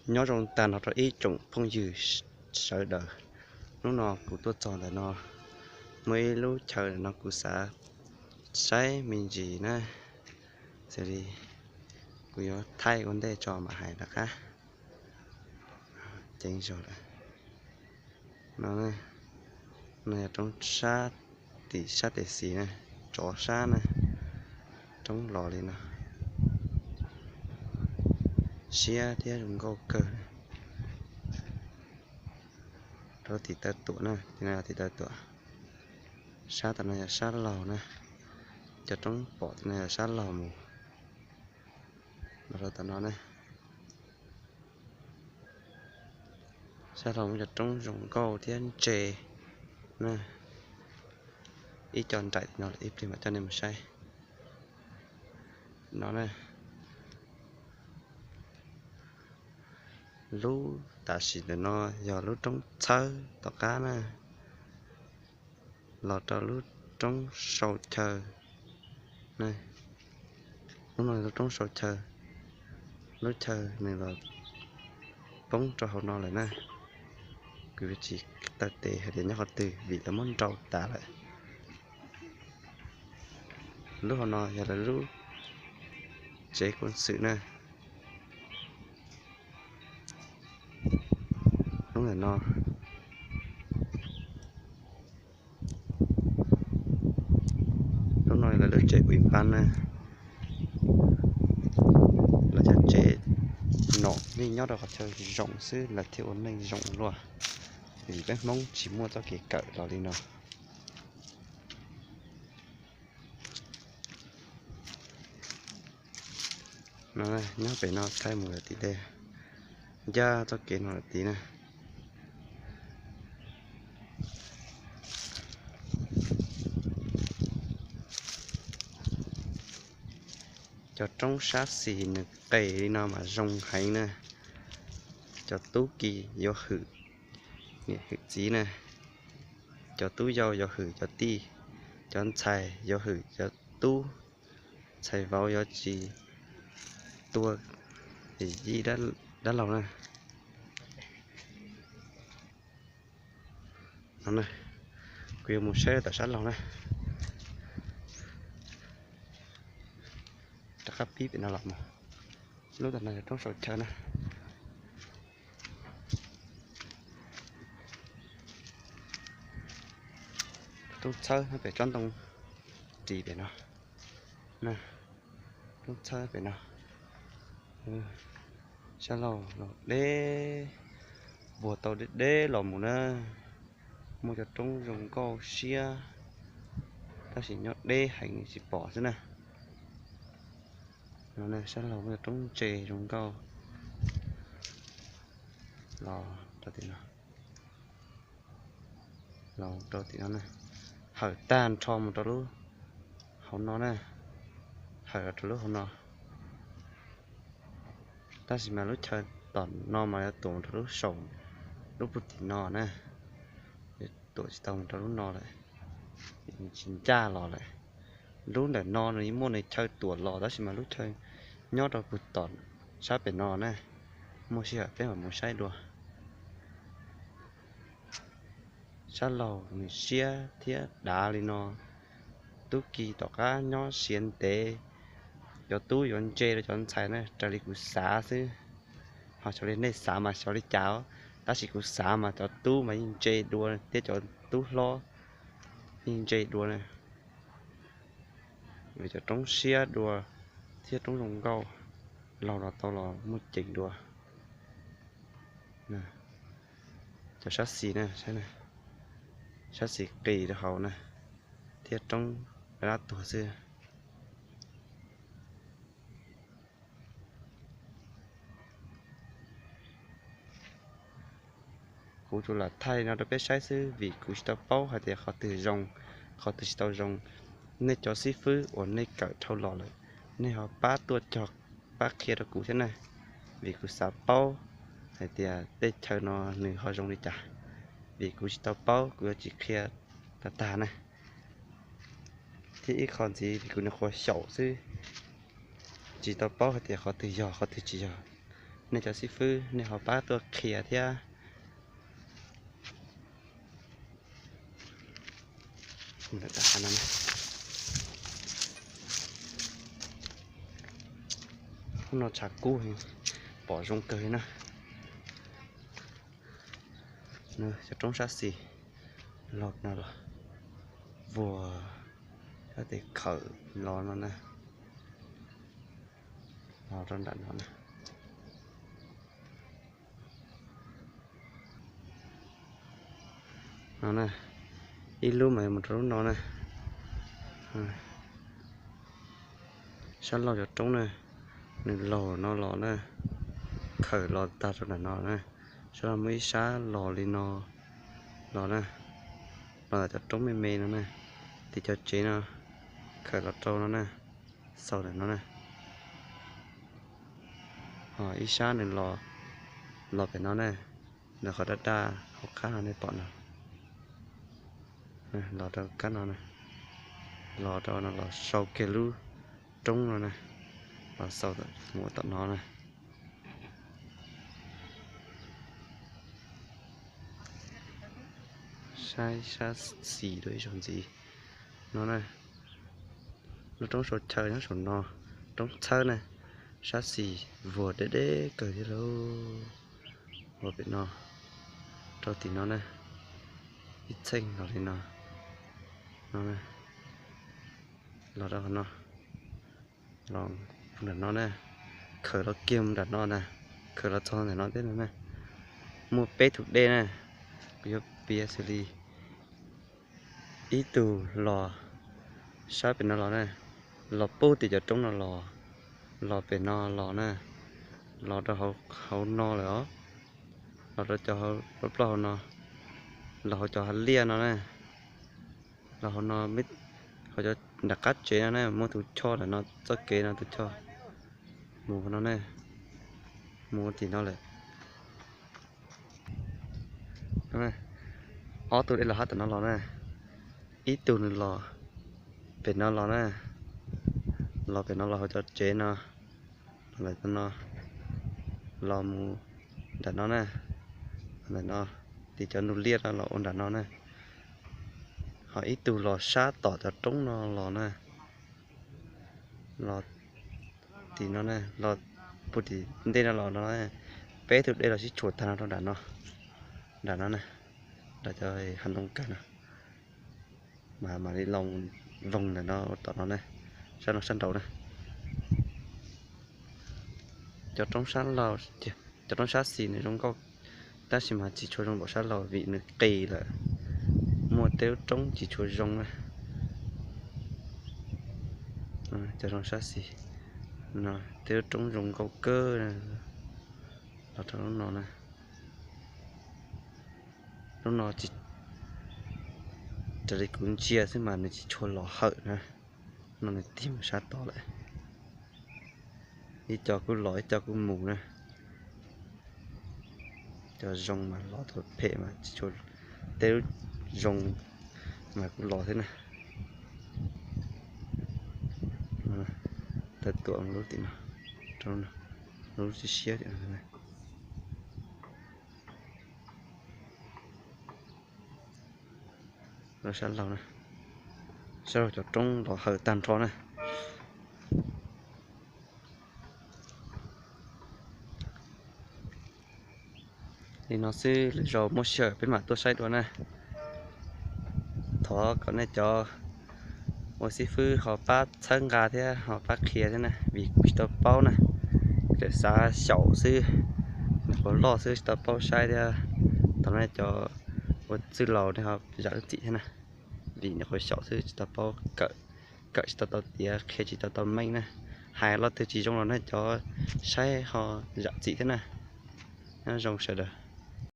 Nyob zoo tag nrho rau ib tsoom phooj ywg sawv daws. Hnub no kuv tuaj txog ntawm no, muaj ib lub chaw ntawm no kuv xav saib me ntsis na, xws li kuv yuav thaij ua ntej tso mam hais rov qab. Ceev zog lawm. No, no yog roob sab, tim sab tes xis na, tsov sab na, roob los li no, siab thiab zoo nkauj kawg. Rau tim taw tuam na, tim no yog tim taw tuam. Sab tom no yog sab laug na, cov roob pom tim no yog sab laug mus los rau tom no na. Sab laug muaj cov roob zoo nkauj thiab ntse na. Ib co nraim no lawm, ib pliag mam coj nej mus saib. No na, lub tam sim ntawm no yog lub roob txhawb tom qab na, los rau lub roob sau chaw. Lub no lub roob sau chaw, lub chaw nws los poob rau hauv no lawm na. Kuv yuav tsis taw tes hais tias nyob qhov twg vim lawv muab nrau tas lawm. Lub hauv no yog lawv lub tsev kuj xwm na. Lub ntawm no, lub no lawv lub tsev ui npab na. Lawv cov tsev nom nej nyob rau qhov chaw zoo xwb lawv thiaj ua neej zoo luaj, vim peb Hmoob tsis muaj txoj kev kawm los li no. No, nyob pem no thaij mus lawm tim dej, ncaj txoj kev no lawm tid na. Cov roob sab xis nws qes li no mas zoo heev na. Cov tub ki yuav hwm niam hwm txiv na, cov tub yau yuav hwm cov tij, cov ntxhais yuav hwm cov tub, ntxhais vauv yuav tsis tua yij dab laug na. Kuv yuav mus saib tom sab laug na. Rov qab pib pem no los mus. Lub tom no yog roob sau chaw na. Roob txhawb pem tsob ntoo ris pem no. Roob txhawb pem no. Sab laug los deb, puag tau deb deb los mus na. Muaj cov roob zoo nkauj siab, tab sis nyob deb heev tsis pom xwb na. Sab laug muaj cov roob ntse zoo nkauj. Los rau tim no, los rau tim no na, hawm tag nrho mus rau lub hauv no na, hawm los rau lub hauv no. Tab sis mas lub chaw tom no mas yuav tuam mus rau lub saum, lub puag tim no na, yuav tuam tsis tau mus rau lub no lawm, tsis ncaj los lawm. Lub ntawm no nws muaj nws chaw tuam los tab sis mas lub chaw nyob rau puag tom sab pem no na, muaj sij hawm peb mam mus saib dua. Sab laug nws siab thiab dav li no, tub ki tom qab nyob siav ntev, cov tub yuav ntse rau cov ntxhais na raws li kuv xav xwb. Ho xyov li nej xav mas xyov li cas, tab sis kuv xav mas cov tub mas yeej ntse dua thiab cov tub hlob yeej ntse dua na. Vim cov roob siab dua thiab roob zoo nkauj, laug los tau los muaj ceem dua. Cov sab xis na, sab xis qis rau hauv na, thiab roob dab tuag xwb. Kuv tsuas lam thaij no rau peb saib xwb vim kuv tsis tau paub hais tias qhov twg zoo, qhov twg tsis tau zoo. Nej cov xib fwb uas nej kawm dhau los lawm, nej ho pab tuaj cog pab qhia rau kuv thiab na, vim kuv xav paub hais tias tej chaw no nws ho zoo li cas. Vim kuv tsis tau paub kuv yuav tsis qhia tag tag na. Thiab ib qho ntxiv vim kuv nyuam qhuav xyaum xwb, tsis tau paub hais tias qhov twg yog qhov twg tsis yog. Nej cov xib fwb nej ho pab tuaj qhia thiab. Hnub no tshav kub, pom zoo kawg li na. Cov roob sab xis los no los vuag sab tes khawm los no na, los rau nram no na. No na, ib lub mas mus rau lub no na. Sab laug cov roob na, nws laug no los na, khawm los tag rau nram no na. Sab laug muaj ib sab los li no los na, los ntawm cov roob me me no na, tim cov tsev no, khawm los rau no na, xaus ntawm no na. Ho ib sab nws los, los pem no na, ntawm qhov daj daj hauv qab no nej pom no, los rau kab no, los rau no los sau kiag lub roob no na, los xaus mus tom no na. Saib sab xis dua ib zaug ntxiv no na. Lub roob sau chaw nyob saum no, roob txhawb na, sab xis vuag deb deb kawg thiab lauj. Vuag pem no rau tim no na, ib txheej los li no, no na, los rau qhov no, los nram no na, khawm los kiag nram no na, khawm los txog ntawm no thiab no na. Muaj peb tug dej na, kuv yuav piav xws li ib tug los sab pem no los na, los puag tim cov roob no los, los pem no los na, los rau hauv no lawm os, los rau cov plaub hau no, los hauv cov hav liaj no na, los hauv no, hauv cov nram qab tsev no na, muaj tus choj ntawm no txoj kev no tus choj mus no na, mus tim no lawm. Ob tug dej los hab tom no los na, ib tug nws los pem no los na, los pem no los hauv cov tsev no, los ntawm no, los mus nram no na, ntawm no, tim cov ntug liaj no los ua nram no na. Ho ib tug los sab tom cov roob no los na, los tim no na, los puag tim ntej no los no, peb tug dej los sib tshuam tag no rau nram no, nram no na, nram cov hav ntoo kawg no. Mas mam li los voog ntawm no tom no na, sab no sab nraud na. Cov roob sab laug, cov roob sab xis nws zoo nkauj, tab sis mas tsis tshua zoo npaum sab laug vim nws qis lawm. Muaj tej lub roob tsis tshua zoo na. Cov roob sab xis, tej lub roob zoo nkauj kawg, los rau lub no na. Lub no raws li kuv ntsia xwb mas nws tsis tshua los hawm na, no nws tig mus sab tod lawm. Ib co kuj los ib co kuj mus na. Cov zoo mas los, cov phem mas tsis tshua, tej lub zoo mas kuj los thiab na. Tawm tuam lub tim no, lub siab siab tim no. Sab laug na, sab laug cov roob los hawm tag nrho na. Li no xwb, lwm zaus muaj sij hawm peb mam tuaj saib dua na. Thov kom nej cov ua xib fwb ho pab txhawb nqa thiab ho pab qhia thiab na, vim kuv tsis tau paub na, tsuas xav xyaum xwb, nyuam qhuav loj xwb tsis tau paub saib thiab. Thov nej cov ua txwj laus nej ho zam lub txim thiab na, vim nyuam qhuav xyaum xwb tsis tau paub kawm, kawm tsis tau tau tiav, qhia tsis tau tau meej na. Hais lo twg tsis zoo los nej cov saib ho zam txim thiab na. Nyob zoo sawv daws.